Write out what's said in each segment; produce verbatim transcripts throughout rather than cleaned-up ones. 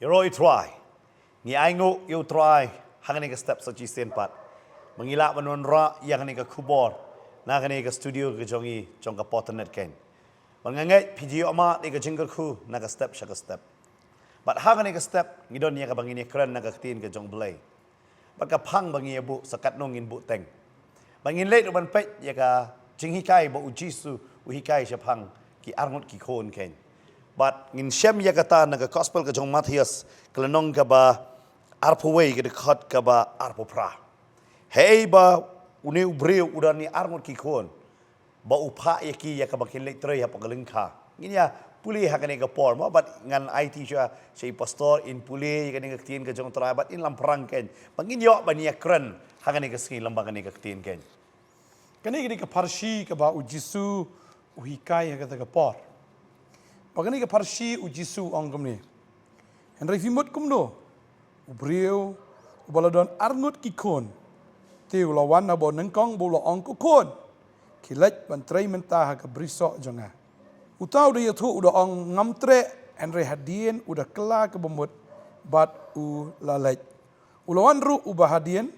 Ïaroh ïa u Trai. Ngi ainguh ïa u Trai ha kane ka step sa shisien pat ba ngi lah ban wanrah ïa kane ka khubor na kane ka studio ka jong ngi jong ka Potternet keiñ. Bad nga ngeit phi ju ïoh mad ïa ka jingkyrkhu na ka step sha ka step. Bad ha kane ka step ngi don ïa kaba ngin ïakren na ka ktien ka jong U Blei. Bad ka phang ba ngi ïa buh sa katno ngin buh teng. Bad ngin leit ruh ban peit ïa ka jinghikai ba U Jisu u hikai shaphang ki arngut ki khun keiñ. Bad ngin shem ïa kata na ka gospel ka jong Mathaios ka lynnong kaba arphew wei ka dkhot kaba arphew phra. Hei ba une u briew u don ïa arngut ki khun ba u phah ïa ki ïa kaba kin leit trei hapoh ka lyngkha. Ngin ïa pule ha kane ka por mo bad ngan aiti sha sha i pastor in pule ïa kane ka ktien ka jong U Trai bad in lamphrang keiñ. Ba ngin ïoh ban ïakren ha kane ka sngi lyngba kane ka ktien keiñ. Kane ka dei ka pharshi kaba U Jisu u hikai ha kata ka por. Ba kane ka pharshi U Jisu u ong kumne. Hynrei phi mut kumno? U briew uba la don arngut ki khun te u la wan na banyngkong bad u la ong, ko khun, khie leit ban trei mynta ha ka brisoh jong nga. Uta u da ïathuh u da ong, ngam treh. Hynrei hadien u da kylla kaba mut bad u la leit. U la wan ruh uba hadien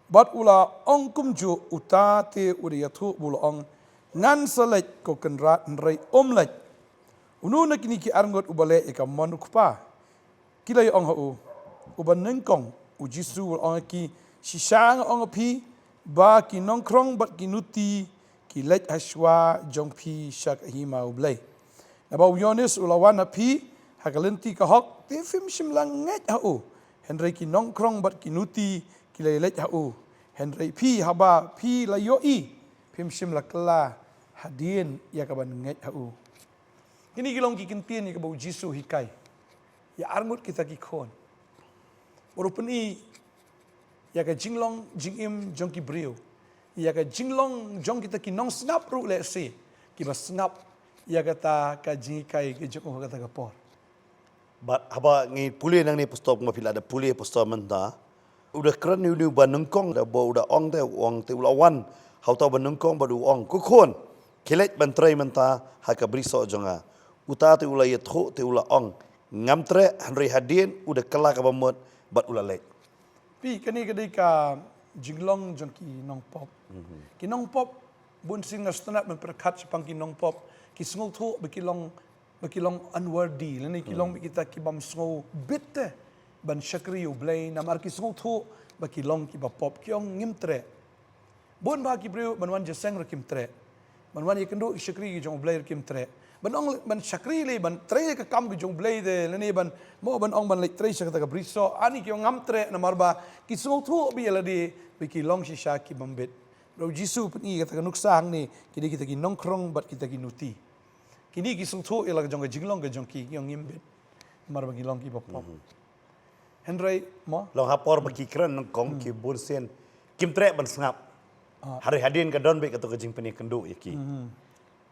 bad u la ong kumjuh, uta te u da ïathuh bad u la ong, ngan sa leit ko kynrad. Hynrei um leit. Uno na kine ki arngut uba leh ïa ka mon u kpa? Ki la ïa ong ha u, uba nyngkong. U Jisu u la ong ha ki, shisha nga ong ha phi ba ki nongkhrong bad ki nuti ki leit ha shuwa jong phi sha ka hima U Blei. Naba u Ïoannis u la wan ha phi ha ka lynti ka hok te phim shym la ngeit ha u. Hynrei ki nongkhrong bad ki nuti ki la leit ha u. Hynrei phi, haba phi la ïohi, phim shym la kylla hadien ïa kaban ngeit ha u. Kine ki long ki kyntien ïa kaba U Jisu u hikai ïa arngut kita ki khun. Bad u pyni ïa ka jinglong jingim jong ki briew, ïa ka jinglong jong kita ki nongsngap ruh lehse kiba sngap ïa kata ka jinghikai ka jong u ha kata ka por. Bad haba ngi pule nangne pastor, kumba phi la da pule pastor mynta, u da kren ïa une uba nyngkong, da ba u da ong te, u ong te u la wan ha uta uba nyngkong bad u ong, ko khun, khie leit ban trei mynta ha ka brisoh jong nga. Uta te u la ïathuh te u la ong, ngam treh. Hynrei hadien u da kylla kaba mut bad u la leit. Phi, kane ka dei ka jinglong jong ki nongpop. Ki nongpop, bun sien nga sngewtynnat ban pyrkhat shaphang ki nongpop, ki sngewthuh ba ki long, ba ki long unworthy lane ki long ba kita ki bym sngewbit te ban shakri ïa U Blei, namar ki sngewthuh ba ki long kiba pop. Ki ong, ngim treh. Bun bha ki briew ban wan jingïaseng ruh kim treh. Ban wan ïakynduh ïa ki shakri ki jong U Blei ruh kim treh. Ban ong ban shakri lei, ban trei ïa ka kam ka jong U Blei te lane ban, mo, ban ong ban leit trei sha kata ka brisoh, ani ki ong ngam treh, namar ba ki sngewthuh ba ïa lade ba ki long shisha ki bym bit. Bad U Jisu u pyni kata ka nuksa hangne, ki dei kita ki nongkhrong bad kita ki nuti. Kine ki sngewthuh ïa la ka jong ka jinglong ka jong ki, ki ong ngim bit, namar ba ngi long kiba pop. Hynrei mo, long ha por ba ki kren nyngkong, ki bun sien kim treh ban sngap. Hynrei hadien ka don beit kato ka jingpynïakynduh ïa ki.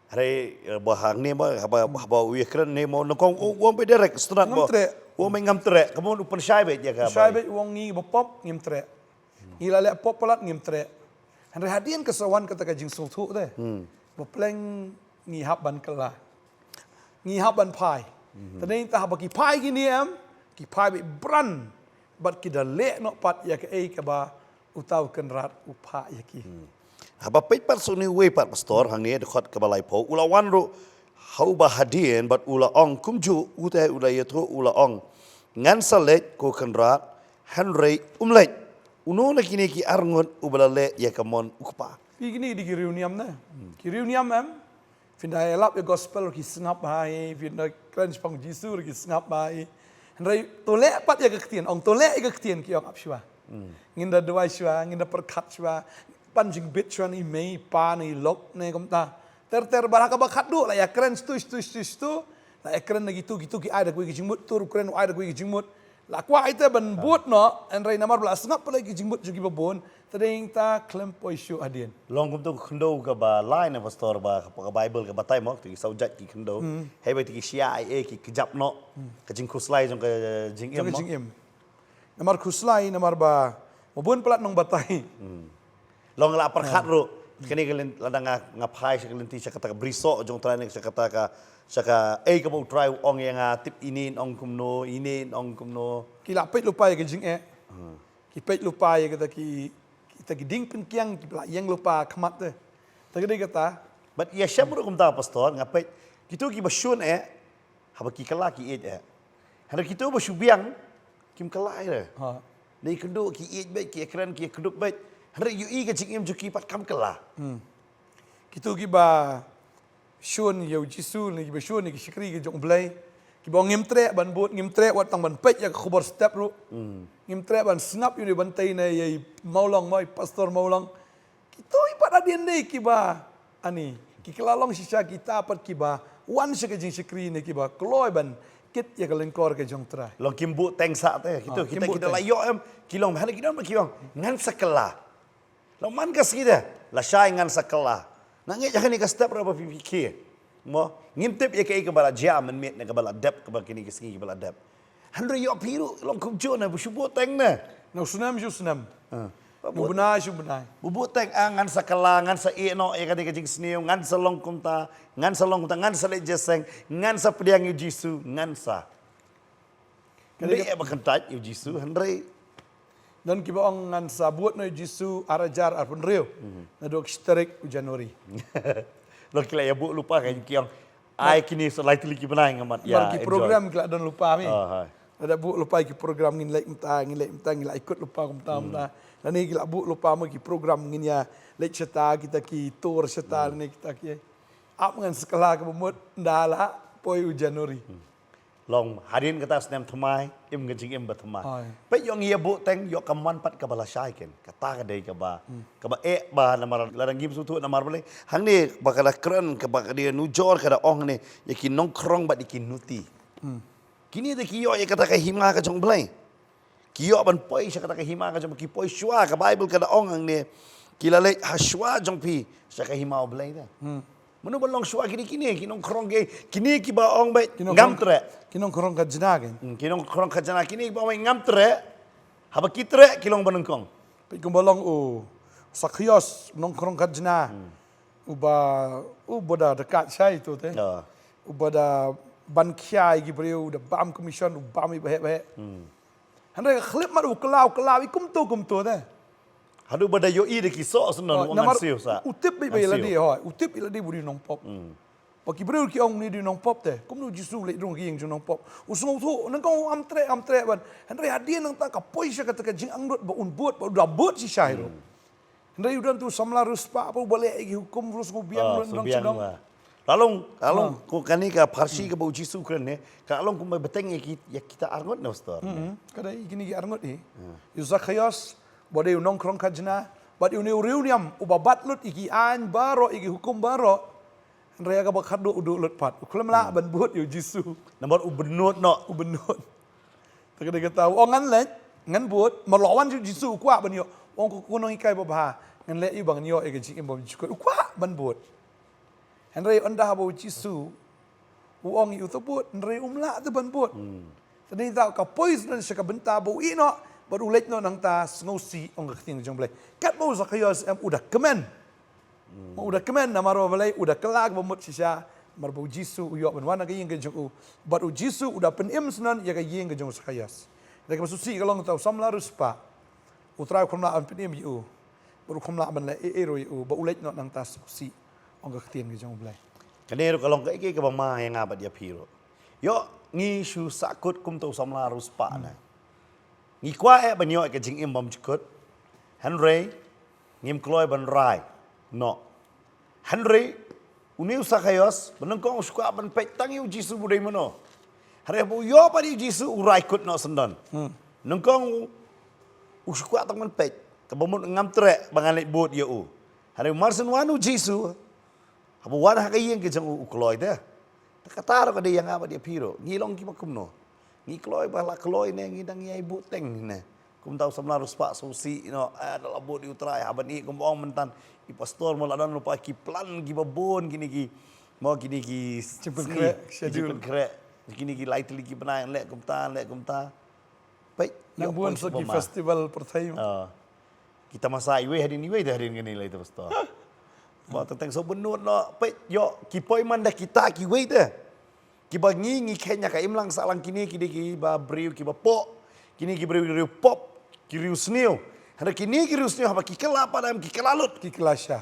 Hynrei, eh, ba hangne mo, haba, haba u ïakren ne mo nyngkong, u ong beit direct, sngewtynnat mo. Ngam treh. U ong beit ngam treh, ka mut u pynshai beit ïa ka, pynshai beit, u ong ngi ba pop ngim treh. Ngi la leh pop palat ngim treh. Hynrei hadien ka sa wan kata ka jingsngewthuh te, ba pleng ngi hap ban kylla, ngi hap ban phai. Te nangta haba ki phai kine em, ki phai beit bran bad ki da leh noh pat ïa kaei kaba uta u kynrad u phah ïa ki. Haba peit pat sha une uwei pat pastor, hangne dkhot kaba laiphew, u la wan ruh ha uba hadien bad u la ong kumjuh, u te u la ïathuh u la ong, ngan sa leit ko kynrad. Hynrei um leit. Uno na kine ki arngut uba la leh ïa ka mon u kpa? Phi, kine ki dei ki riewniam ne? Ki riewniam em? Phin da ïalap ïa gospel ruh ki sngap bha hi, phin da kren shaphang Jisu ruh ki sngap bha hi. Hynrei to leh pat ïa ka ktien, ong to leh ïa ka ktien ki ong ap shuwa. Ngin da duwai shuwa, ngin da pyrkhat shuwa, pan jingbit shuwa na i mei i pa na i lok ne kumta. Ter ter bad ha kaba khatduh la ïakren shtu shtu shtu shtu. La ïakren na kitu, kitu ki ai da kawei ka jingmut, tu ruh kren u ai da kawei ka jingmut. La kwah ïa te ban bud noh, hynrei namar ba la sngap palat ki jingmut jong kiba bun, te dei ta khlem poi shuh hadien. Long kumtu ka khyndew kaba lai na pastor ba ka Baibl ka batai mo, tu ki saw jait ki khyndew. Hei ba tu ki shia ai e ki kjap noh ka jingkhuslai jong ka jingim mo. Jong ka jingim. Namar khuslai, namar ba mo bun palat nongbatai. Long la pyrkhat ruh. Kane ka lynti, lada nga, nga phai sha ka lynti, sha kata ka brisoh jong u Trai ne, sha kata ka, sha ka, ei, kaba u Trai u ong ïa nga, tip ine in ong kumno, ine in ong kumno. Ki la peit lypa ïa ka jingeh. Hmm. Ki peit lypa ïa kata ki, kita ki dieng pynkiang, ki la ïeng lypa khmat te. Ta ka dei kata. Bad ïa shem ruh kumta, Pastor, nga peit. Kito kiba shun eh, haba ki kylla ki ïeit eh. Hynrei kito ba shu biang, kim kylla ei re. Ha. Dei kynduh ki ïeit beit, ki ïakren, ki ïakdup beit. Hynrei ïohi ka jingim jong ki pat kam kylla. Hmm. Kito kiba shun ïa u Jisu, ne kiba shun ïa ki shakri ki jong u Blei. Kiba ong ngim treh ban bud, ngim treh wat tang ban peit ïa ka khubor step ruh. Hmm. Ngim treh ban sngap ïa une u bynta ne ïa i Mawlong mo, i Pastor Mawlong. Kito i pat hadien dei kiba, ani, ki kylla long shisha kita pat kiba wan sha ka jingshakri ne kiba kloi ban kit ïa ka lyngkor ka jong u Trai. Long kim buh teng sah te, kito, ah, kita, kim buh teng. Kita la ïoh em, ki long, hana ki don ba ki ong, ngan sa kylla. Long man ka sngi te, lashai ngan sa kylla. Nga ngeit ha kane ka step ruh ba phi, phi khie. Mo, ngim tip ïa kaei kaba la jia mynmiet ne kaba la dep, kaba kine ki sngi kiba la dep. Hynrei ïoh phi ruh long kumjuh ne, ba shu buh teng ne. Na u snem shu snem. Ah. Na u bnai shu bnai. Ba buh teng, ah, ngan sa kylla, ngan sa ïeh noh ïa kane ka jingsniew, ngan sa long kumta, ngan sa long kumta, ngan sa leit jingïaseng, ngan sa pdiang ïa u Jisu, ngan sa. Kane ka dei ba kyntait ïa u Jisu, hynrei don kiba ong ngan sa bud noh ïa u Jisu ar hajar arphew hynriew. Mhm. Naduh ka shi tarik u January. Long ki la ïa buh lypa, kan ki ong, ai, kine sa lai tylli ki bnai nga mat ïa, mar ki enjoy. Program ki la don lypa mi. Ah, hai. Lada buh lypa ki program, ngin leit mynta, ngin leit mynta, ngin la ïakut lypa kumta, hmm, mynta. Lane ki la buh lypa mo ki program, ngin ïa leit shata, kita ki tour shata, hmm, lane kita ki. Ap ngan sa kylla kaba mut, ynda la poi u January. Hmm. Long hadien kata snem thymmai, im ka jingim ba thymmai. Hai. Peit, ïoh ngi ïa buh teng, ïoh ka mon pat kaba lashai ken. Kata ka dei kaba, hmm, kaba eh ba namar lada ngim sngewthuh namar balei. Hangne ba ka da kren, kaba ka da nujor, ka da ong hangne ïa ki nongkhrong bad ïa ki nuti. Hmm. Kine te ki ïoh ïa kata ka hima ka jong u Blei. Ki ïoh ban poi sha kata ka hima ka jong, ki poi shuwa, ka Baibl ka da ong hangne, ki la leit ha shuwa jong phi sha ka hima u Blei te. Hmm. Mano ban long shuwa kine, kine ki nongkhrong, ki, kine kiba ong beit, ki nongkhrong, ngam treh. Ki nongkhrong khajna ki. Hmm, ki nongkhrong khajna, kine kiba ong beit ngam treh. Haba ki treh ki long ba nyngkong. Peit kumba long u Sakhios, nongkhrong khajna. Hmm. Uba, uba da, da kat shai tu te. Ya. Uba da ban khia ïa ki briew, da bam commission, u bam ïa baheh baheh. Hmm. Hynrei ka khyllipmat u kylla, u kylla ïa kumto kumto te. Haduh ba da ïohi da ki soh sngewbha, oh, u namar ngan siew sa. U tip beit ba ïa lade, hooid, u tip ïa lade ba u dei u nongpop. Hmm. Ba ki briew ki ong une u dei u nongpop te. Kumno u Jisu u leit rung ha ka ïing jong u nongpop? U sngewthuh, nyngkong u ym treh, ym treh ban. Hynrei hadien nangta ka poi sha kata ka jingangnud ba un bud, ba u da bud shisha hi ruh. Hmm. Hynrei u don utu u samla riewspah pat uba leh ïa ki hukum ruh sngewbiang, ah, ruh sngewbiang shnong. Lah. Ka long, ka long, ah, ko kane ka pharshi, hmm, kaba u Jisu u kren ne, ka long kumba bteng ïa ki, ïa kita arngut ne, Pastor. Hmm, hmm. Ka dei ïa kine ki arngut hi. Ah. Ïa u Zakhaios, uba dei u nongkhrong khajna, bad ïa une u riewniam, uba bat lut ïa ki aiñ baroh, ïa ki hukum baroh. Hynrei ïa kaba khadduh u duh lut pat. U khlem lah, hmm, ban bud ïa u Jisu. Namar u bynnud noh. U bynnud. Te ka dei kata, u ong ngan leit, ngan bud, mar la wan sha u Jisu u kwah ban ïoh. U ong ko, ko nonghikai babha, ngan leh aïu ba ngan ïoh ïa ka jingim bymjukut. U kwah ban bud. Hynrei ynda haba u Jisu u ong ïa u to bud, hynrei um lah te ban bud. Hmm. Te dei ta ka poi sha ka bynta ba u ïeh noh, bad u leit noh nangta sngewsih, ong ka ktien jong U Blei. Katba u Zakhaios em u da kmen. Hmm. Ma u da kmen namar ba balei, u da kylla kaba mut shisha, namar ba u Jisu u ïoh ban wan ha ka ïing ka jong u. Bad u Jisu u da pynim shnong ïa ka ïing ka jong u Zakhaios. Te kaba sngewsih ka long ta u samla riewspah. U Trai u khlem lah ban pynim ïa u. Bad u khlem lah ban leh ei ei ruh ïa u, ba u leit noh nangta sngewsih, ong ka ktien ka jong U Blei. Kane ruh ka long kaei kaei kaba ma ïa nga bad ïa phi ruh. Ïoh, ngi shu sahkut kum ta u samla riewspah, hmm, ne. Ngi kwah eh ban ïoh ïa ka jingim bymjukut. Hynrei ngim kloi ban rai noh. Hynrei une u Zakhaios, ba nyngkong u shu kwah ban peit tang ïa u Jisu ba u dei mano. Hynrei haba u ïoh pat ïa u Jisu u rai kut noh sngewdon. Hmm. Nyngkong u, u shu kwah tang ban peit. Kaba mut ngam treh ba ngan leit bud ïa u. Hynrei mar shen wan u Jisu, haba wan ha ka ïing ka jong u, u kloi te. Te kata ruh ka dei ïa nga bad ïa phi ruh. Ngi long kiba kumno? Ngi kloi ba la kloi ne, ngi dang ïai buh teng ne. Kum ta u samla riewspah sngewsih, you know, eh, da la bud ïa u Trai, haba ngi kum ong mynta, i pastor mo la don lypa ki plan kiba bun kine ki, mo kine ki jingpynkhreh, sngi, schedule. Jingpynkhreh, kine ki lai tylli ki bnai, leh kumta, leh kumta. Peit, nang ïoh bun sa ki festival pyrthei. Ah. Ki tamasa iwei hadien iwei te hadien kane lai te pastor. Ba teng teng sngewbha nud noh, peit, ïoh, ki poi man da kita kiwei te. Kiba ngi, ngi kheiñ ïa ka imlang sahlang, kine ki dei kiba briew kiba pop. Kine ki briew, briew pop, ki riewsniew. Hynrei kine ki riewsniew haba ki kylla pat em, ki kylla lut, ki kylla sha.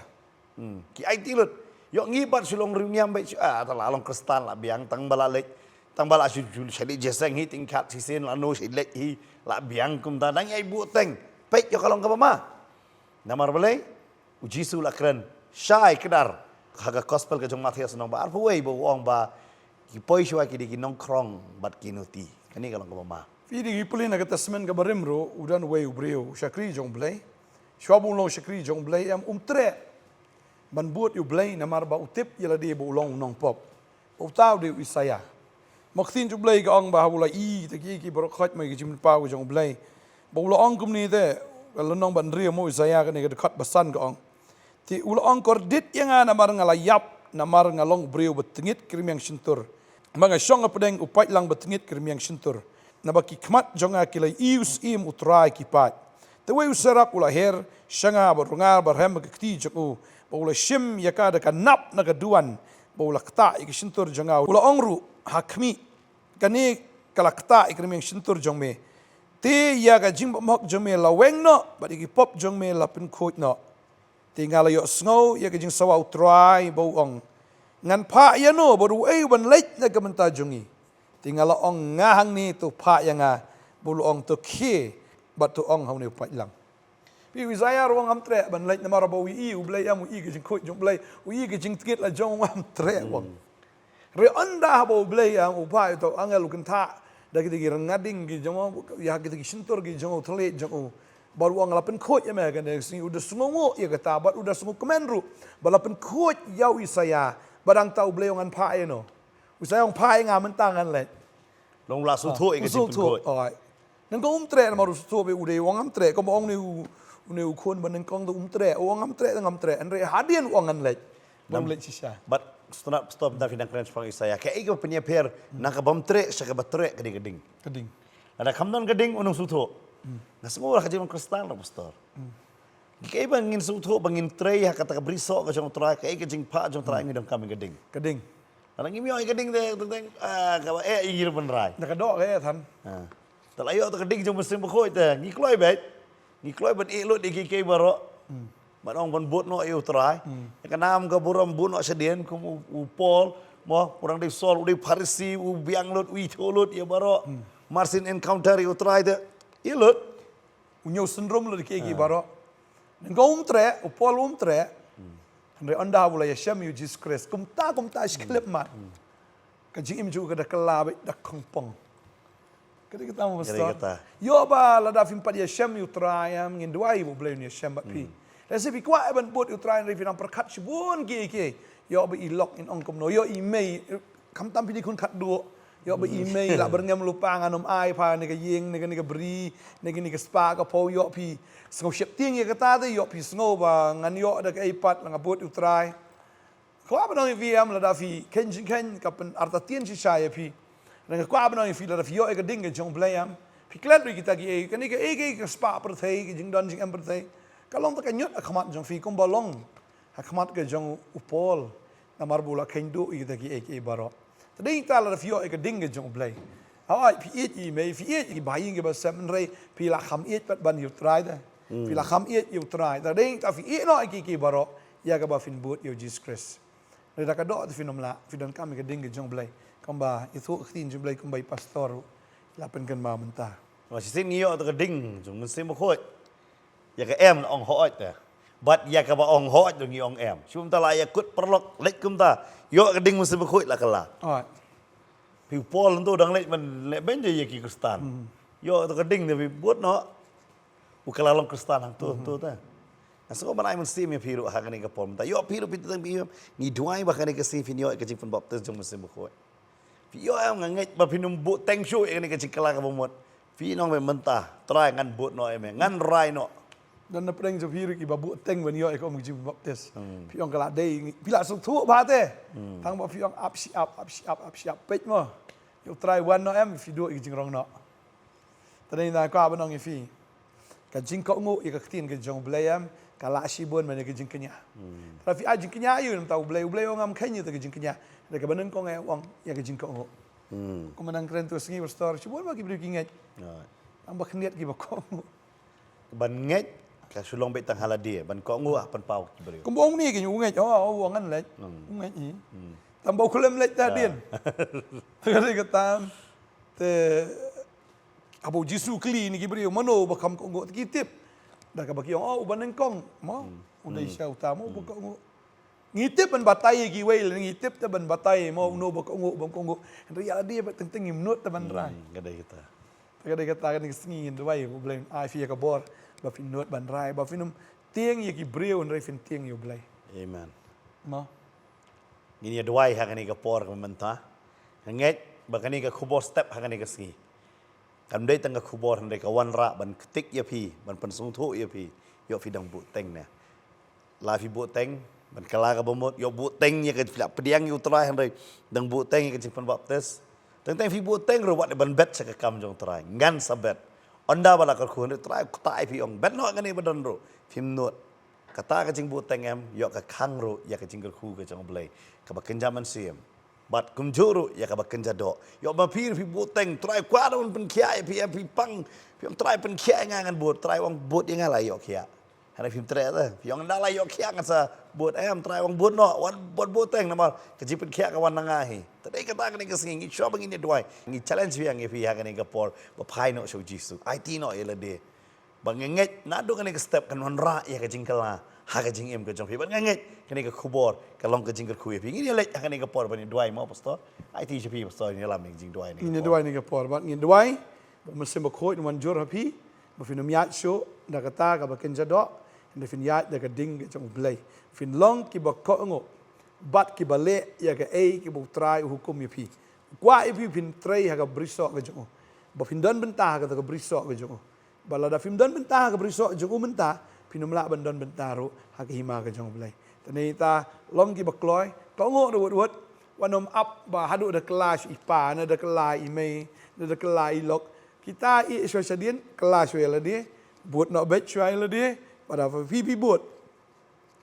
Hmm, ki aiti lut. Ïoh, ngi pat shu long riewniam beit shu, ah, te la long Khristan la biang, tang ba la leit. Tang ba la shu, shu, shu leit jingïaseng hi, tyngkhat shisien la no shu leit hi, la biang kumta, dang ïai buh teng. Peit, ïoh, ka long kaba ma. Namar balei? U Jisu la kren shai kdar ha ka gospel ka jong Mathaios lynnong ba arphew wei ba u ong ba ki poi shuwa ki dei ki nongkhrong bad ki nuti. Kane ka long kaba ma. Phi dei, ngi pule na ka Testament kaba rim ruh, u don uwei u briew, u shakri jong U Blei. Shuwa ba u long shakri jong U Blei em, um treh ban bud ïa U Blei namar ba u tip ïa lade ba u long u nongpop. Uta u dei u Isaïah. Ma ka ktien jong U Blei ka ong ba haba u la ïohi kita kiei kiei baroh khoit ma ka jingpynpaw ka jong U Blei, ba u la ong kumne te, ka lynnong ba hynriew mo Isaïah kane ka dkhot ba san ka ong. Te u la ong, kordit ïa nga namar nga la ïap, namar nga long u briew ba tngit ki rmiang shyntur. Ba nga shong hapdeng u paitlang ba tngit ki rmiang shyntur. Naba ki khmat jong nga ki la ïohi u syiem U Trai ki paid. Te uwei u serap u la her sha nga bad u rngar ba rhem ha ka kti jong u, ba u la shim ïa ka da ka nap na ka duwan, ba u la ktah ïa ka shyntur jong nga. U la ong ruh ha khmih, kane ka la ktah ïa ka rmiang shyntur jong me. Te ïa ka jingbymhok jong me la weng noh, bad ïa ki pop jong me la pynkhuid noh. Te nga la ïohsngew ïa ka jingsawa U Trai ba u ong, ngan phah ïano bad uei uban leit na ka bynta jong ngi? Te nga la ong, nga hangne, to phah ïa nga. Ba u la ong, to khie bad to ong ha une u paitlang. Phi, u Isaïah ruh u ong ngam treh ban leit namar ba u ïohi U Blei em, u ïohi ka jingkhuid jong U Blei, u ïohi ka jingtngit la jong u, ngam treh u ong. Hynrei ynda haba U Blei em u phah ïa uta u angel u kynthah da kita ki rngading ki jong u, ïa kita ki shyntur ki jong u, thylliej jong u. Bad u ong la pynkhuid ïa me ha kane ka sngi, u da sngewnguh ïa kata bad u da sngewkmen ruh ba la pynkhuid ïa u Isaïah. Bad hangta U Blei u ong ngan phah ïano. U Isaïah u ong phah ïa nga mynta ngan leit. Long la sngewthuh ïa ka jingpynkhuid. Oi. Nyngkong um treh namar u sngewthuh ba u dei u ong ngam treh, kumba ong une u, une u khun ba nyngkong te um treh, u ong ngam treh, ngam treh. Hynrei hadien u ong ngan leit. Ba u leit shisha. Bad sngewtynnat pastor, mynta phi dang kren shaphang Isaïah. Kaei kaba pynïapher na kaba ym treh sha kaba treh, ka dei ka ding. Ka ding. Lada kam don ka ding, un ym sngewthuh. Nga sngew la ka jinglong Khristan ruh pastor. Kaei ba ngin sngewthuh ba ngin trei ha kata ka brisoh ka jong U Trai, kaei ka jingphah jong U Trai, ngi donkam ïa ka ding. Ka ding. Lada ngim ïoh ïa ka ding te, te, te, ah, kaba eh ïa ngi ruh ban rai. Na ka doh ka eh than. Ah. Te la ïoh te ka ding jong u Mynsiem Bakhuid te, ngi kloi beit. Ngi kloi ban ïeh lut ïa kiei kiei baroh. Hmm. Ban ong ban bud noh ïa U Trai. Hmm. Ïa ka nam ka burom bud noh shadien kum u, u Paul, mo, u dang dei Saul, u dei Pharisi, u biang lut, u ithuh lut ïa baroh. Hmm. Mar syn encounter ïa U Trai te, ïeh lut. U ñiew synrum lut ïa kiei kiei baroh. Nyngkong um treh, u Paul um treh. Hynrei ynda u la ïashem ïa u Jisu Khrist, kumta kumta shi khyllipmat. Ka jingim jong u ka da kylla beit da khongpong. Ka dei kata mo pastor. Ïoh ba lada phim pat ïashem ïa U Trai em, ngin duwai ba U Blei un ïashem bad phi. Lehse phi kwah ban bud ïa U Trai hynrei phi nang pyrkhat shibun kiei kiei. Ïoh ba i lok in ong kumno, ïoh i mei, khamtam phi dei khun khatduh. Ïoh ba i mei la byrngem lypa, ngan ym ai pha ne ka ïing, ne ka, ne ka bri, ne ka, ne ka spah ka phew, ïoh phi sngew sheptieng ïa kata te, ïoh phi sngew ba ngan ïoh da kaei pat lada nga bud ïa U Trai. Kwah ban ong ïa phi em, lada phi kheiñ jingkheiñ ka pynartatien shisha ïa phi. Lada nga kwah ban ong ïa phi, lada phi ïoh ïa ka ding ka jong U Blei em, phi klet ruh ïa kita kiei, kane kaei kaei ka spah pyrthei, ka jingdon jingem pyrthei, ka long ta ka ñiut ha khmat jong phi kumba long ha khmat ka jong u Paul, namar ba u la kheiñ duh ïa kita kiei kiei baroh. Te dei ta lada phi ïoh ïa ka ding ka jong U Blei. Hooid, phi ïeit ïa i mei, phi ïeit ïa i bahaïing kiba sem, hynrei phi la kham ïeit pat ban ïa U Trai te. Phi la kham ïeit ïa U Trai. Te dei ta phi ïeit noh ïa kiei kiei baroh ïa kaba phin bud ïa u Jisu Khrist. Lada ka doh te phin ym lah, phi donkam ïa ka ding ka jong U Blei. Kumba ïathuh ka ktien jong U Blei kumba i pastor ruh la pynkynmaw mynta. Ba shisien ngi ïoh ïa ka ding jong u Mynsiem Bakhuid. Ïa ka em la ong hooid te. Bad ïa kaba ong hooid ruh ngi ong em. Shu mynta la ïa kut paralok leit kumta. Ïoh ïa ka ding u Mynsiem Bakhuid la kylla. Hooid. Phi u Paul hangto dang leit ban leh beiñ ïa ki Khristan. Ïoh ïa ka ding te phi bud noh. U kylla long Khristan hangto hangto te. Nga sngew ban ai mynsiem ïa phi ruh ha kane ka por mynta. Ïoh phi ruh phi tang phi em. Ngi duwai ba kane ka sngi phin ïoh ïa ka jingpynbaptis jong u Mynsiem Bakhuid. Phi ïoh em, nga ngeit ba phin ym buhteng shuh ïa kane ka jingkylla kaba mut. Phi ong mynta, Trai ngan bud noh ïa me, ngan rai noh. Don na pdeng jong phi ruh kiba buhteng ban ïoh ïa ka um ka jingbaptis. Phi ong ka la dei, phi la sngewthuh bha te. Tang ba phi ong ap shi ap, ap shi ap, ap shi ap, peit mo. Ïa U Trai wan noh em, phi duh ïa ka jingrong noh. Te dei na ka ban ong ïa phi. Ka jingkohnguh ïa ka ktien ka jong U Blei em, Ka lah shibun ban ïa ka jingkñia. Te phi ai jingkñia ïa u, namar U Blei, U Blei u ong ngam kheiñ ïa ka jingkñia. Hynrei kaba nyngkong u ong ïa ka jingkohnguh. Kumba nang kren tu ka sngi, pastor, shibun ba ki briew ki ngeit. Tang ba khyndiat kiba kohnguh. Ban ngeit ka shu long beit tang ha lade, ban kohnguh ha pynpaw ki briew. Kumba ong ni, ki ong u ngeit, oh, oh, u ong ngan leit. U ngeit hi. Tang ba u khlem leit hadien. Te ka dei ka tam. Te haba U Jisu u kylli ïa ki briew, mano ba kham kohnguh, te ki tip. Da kaba ki ong, oh, uba nyngkong, mo. U dei shisha uta, mo, uba kohnguh. Ngi tip ban batai ïa kiwei, lane ngi tip te ban batai, mo, uno ba kohnguh, bym kohnguh. Hynrei ïa lade ba teng teng ngim nud te ban rai. Ka dei kita. Te ka dei kata, kane ka sngi ngin duwai, U Blei un ai phi ïa ka bor ba phin nud ban rai, ba phin ym tieng ïa ki briew, hynrei phin tieng ïa U Blei. Amen. Mo. Ngin ïa duwai ha kane ka por kaba mynta. Nga ngeit ba kane ka khubor step ha kane ka sngi kam dei tang ka khubor, hynrei ka wanrah ban ktik ïa phi, ban pynsngewthuh ïa phi, ïoh phi dang buhteng ne. La phi buhteng ban kylla kaba mut, ïoh buhteng ïa ka, phi la pdiang ïa U Trai, hynrei dang buhteng ïa ka jingpynbaptis. Teng teng phi buhteng ruh, wat ban bet sha ka kam jong U Trai, ngan sa bet. Ynda ba la kyrkhu, hynrei U Trai u ktah ïa phi, ong bet noh kane ba don ruh, phim nud. Kata ka jingbuhteng em, ïoh ka khang ruh ïa ka jingkyrkhu ka jong U Blei kaba kynja mynsiem. Bad kumjuh ruh ïa kaba kynja doh. Ïoh ba phi ruh phi buhteng, Trai kwah ban pynkhiah ïa phi, ïa phi pang, phi ong Trai pynkhiah ïa nga, ngan bud, Trai ong bud ïa nga, la ïoh khiah. Hynrei phim treh te, phi ong ynda la ïoh khiah ngan sa bud, em, Trai ong bud noh, wat, wat buhteng namar ka jingpynkhiah ka wan na nga hi. Te dei kata, kane ka sngi ngi shuwa ba ngin ïa duwai, ngi challenge biang ïa phi ha kane ka por ba phai noh sha U Jisu, aiti noh ïa lade. Ba nga ngeit naduh kane ka step kan wanrah ïa ka jingkylla ha ka jingim ka jong phi. Ba nga ngeit kane ka khubor ka long ka jingkyrkhu ïa phi. Ngin ïa leit ha kane ka por ban ïa duwai, mo pastor. Aiti sha phi pastor, ngin ïalam ïa ka jingduwai. Ngin ïa duwai ha kane ka por, bad ngin duwai ba U Mynsiem Bakhuid un wan jur ha phi, ba phin ym ïaid shuh da kata kaba kynja doh, hynrei phin ïaid da ka ding ka jong U Blei. Phin long kiba kohnguh bad kiba leh ïa kaei kaba U Trai u hukum ïa phi. U kwah ïa phi phin trei ha ka brisoh ka jong u, ba phin don bynta ha kata ka brisoh ka jong u. Ba lada phim don bynta ha ka brisoh jong u mynta, phin ym lah ban don bynta ruh ha ka hima ka jong U Blei. Te nangta long kiba kloi, kohnguh da wut wut, wat nym ap ba haduh da kylla shuwa i pa, ne da kylla i mei, ne da kylla i lok. Kita ïeh shuwa shadien, kylla shuwa ïa lade, bud noh beit shuwa ïa lade, bad haba phi, phi bud,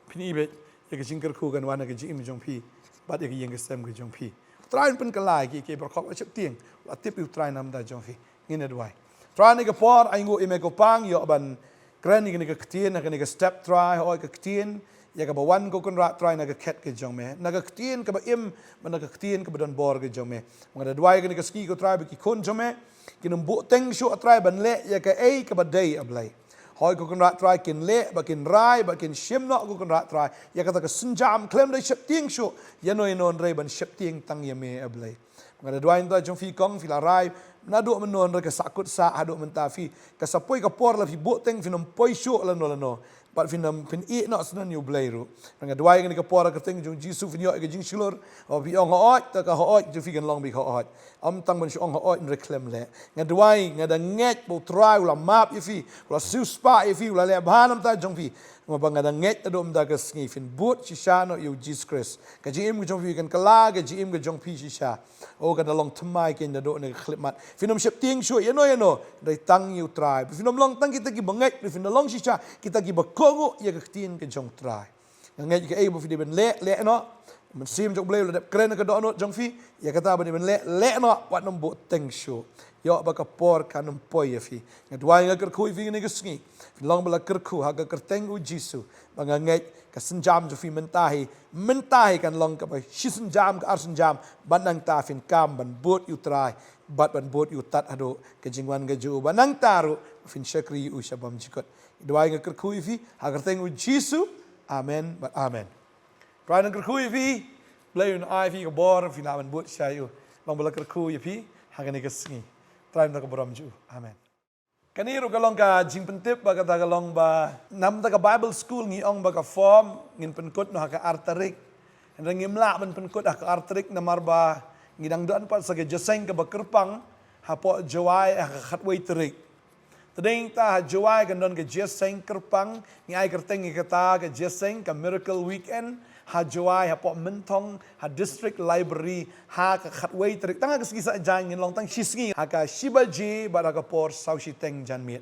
phin i beit ïa ka jingkyrkhu kan wan ha ka jingim jong phi bad ïa ka ïing ka sem ka jong phi. U Trai un pynkylla ïa ki, ki baroh kiba sheptieng, la tip ïa U Trai na ka bynta jong phi. Ngin ïa duwai. Trai, ha kane ka por ai nguh ïa me ko Pa, ïoh ban kren ïa kane ka ktien, ha kane ka step Trai, hooid ka ktien ïa kaba wan ko Kynrad Trai na ka khet ka jong me, na ka ktien kaba im bad na ka ktien kaba don bor ka jong me. Nga da duwai ha kane ka sngi ko Trai ba ki khun jong me kin ym buhteng shuh Trai ban leh ïa kaei kaba dei, A Blei. Hooid ko Kynrad Trai, kin leh, ba kin rai, ba kin shim noh ko Kynrad Trai ïa kata ka sienjam, khlem da sheptieng shuh ïano ïano hynrei ban sheptieng tang ïa me, A Blei. Nga da duwai na ka bynta jong phi kong, phi la rai naduh mynno hynrei ka sahkut sah haduh mynta, phi, ka sa poi ka por la phi buhteng phin ym poi shuh lano lano. Bad phin ym, phin ïeh noh syndon ïa U Blei ruh. Nga duwai ha kane ka por ha ka kyrteng jong U Jisu phin ïoh ïa ka jingshlur. Haba phi ong hooid, te ka hooid jong phi kan long beit hooid. Ym tang ban shu ong hooid hynrei khlem leh. Nga duwai, nga da ngeit ba U Trai u la map ïa phi, u la siewspah ïa phi, u la leh bha na ka bynta jong phi. Nga ba nga da ngeit naduh mynta ka sngi phin bud shisha noh ïa U Jisu Khrist. Ka jingim ka jong phi kan kylla ka jingim ka jong phi shisha. O, kan da long thymmai keiñ naduh kane ka khyllipmat. Phin ym sheptieng shuh ïano ïano, hynrei tang ïa U Trai. Phin ym long tang kita kiba ngeit, phin da long shisha kita kiba kohnguh ïa ka ktien ka jong U Trai. Nga ngeit kaei ba phi dei ban leh, leh noh. Mynsiem jong U Blei u la dep kren ha ka dohnud jong phi ïa kata ba dei ban leh, leh noh, wat nym buhteng shuh. Ïoh ba ka por kan ym poi ïa phi. Nga duwai, nga kyrkhu ïa phi ha kane ka sngi. Phin long ba la kyrkhu ha ka kyrteng U Jisu. Ba nga ngeit ka sienjam jong phi mynta hi, mynta hi kan long kaba shi sienjam, ka ar sienjam, bad nangta phin kam ban bud ïa U Trai bad ban bud ïa U Tad haduh ka jingwan ka jong u, bad nangta ruh phin shakri ïa u sha bymjukut. Duwai, nga kyrkhu ïa phi ha ka kyrteng U Jisu. Amen bad amen. Trai un kyrkhu ïa phi. Blei un ai phi ka bor phi lah ban bud shisha ïa u. Long ba la kyrkhu ïa phi ha kane ka sngi. Trai un da ka burom jong u. Amen. Kane ruh ka long ka jingpyntip, ba kata ka long ba na ka bynta ka Bible School ngi ong ba ka form ngin pynkut noh ha ka ar tarik. Hynrei ngim lah ban pynkut ha ka ar tarik namar ba ngi dang don pat sa ka jingïaseng kaba kyrpang hapoh Jowai ha ka khatwei tarik. Te dei nangta ha Jowai kan don ka jingïaseng kyrpang, ngi ai kyrteng ïa kata ka jingïaseng ka Miracle Weekend ha Jowai, hapoh Mynthong, ha District Library, ha ka khatwei tarik. Tang ha ka sngi Saitjaiñ, ngin long tang shi sngi, ha ka shi baje bad ha ka por saw shiteng janmiet.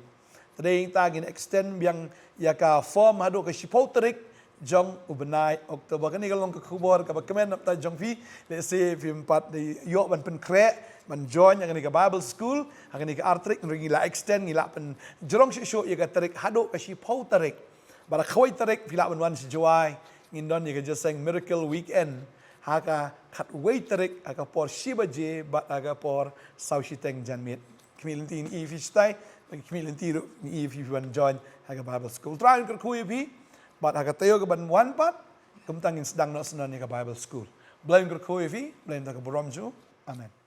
Te dei ta ngin extend biang ïa ka form haduh ka shiphew tarik jong u bnai October. Kane ka long ka khubor kaba kmen na bynta jong phi. Lehse phim pat ïoh ban pynkhreh ban join ïa kane ka Bible School ha kane ka ar tarik, ngi la extend, ngi la pynjrong shuh shuh ïa ka tarik haduh ka shiphew tarik. Bad ha kawei tarik phi lah ban wan sha Jowai, ngin don ïa ka jingïaseng Miracle Weekend ha ka khatwei tarik ha ka por shi baje bad ha ka por saw shiteng janmiet. Khmih lynti ngin ïohi ïa phi shatai, khmih lynti ruh ngin ïohi ïa phi ban join ha ka Bible School. Trai un kyrkhu ïa phi bad ha ka taïew kaban wan pat kumta ngin sdang noh syndon ïa ka Bible School. Blei un kyrkhu ïa phi, Blei un da ka burom jong u. Amen.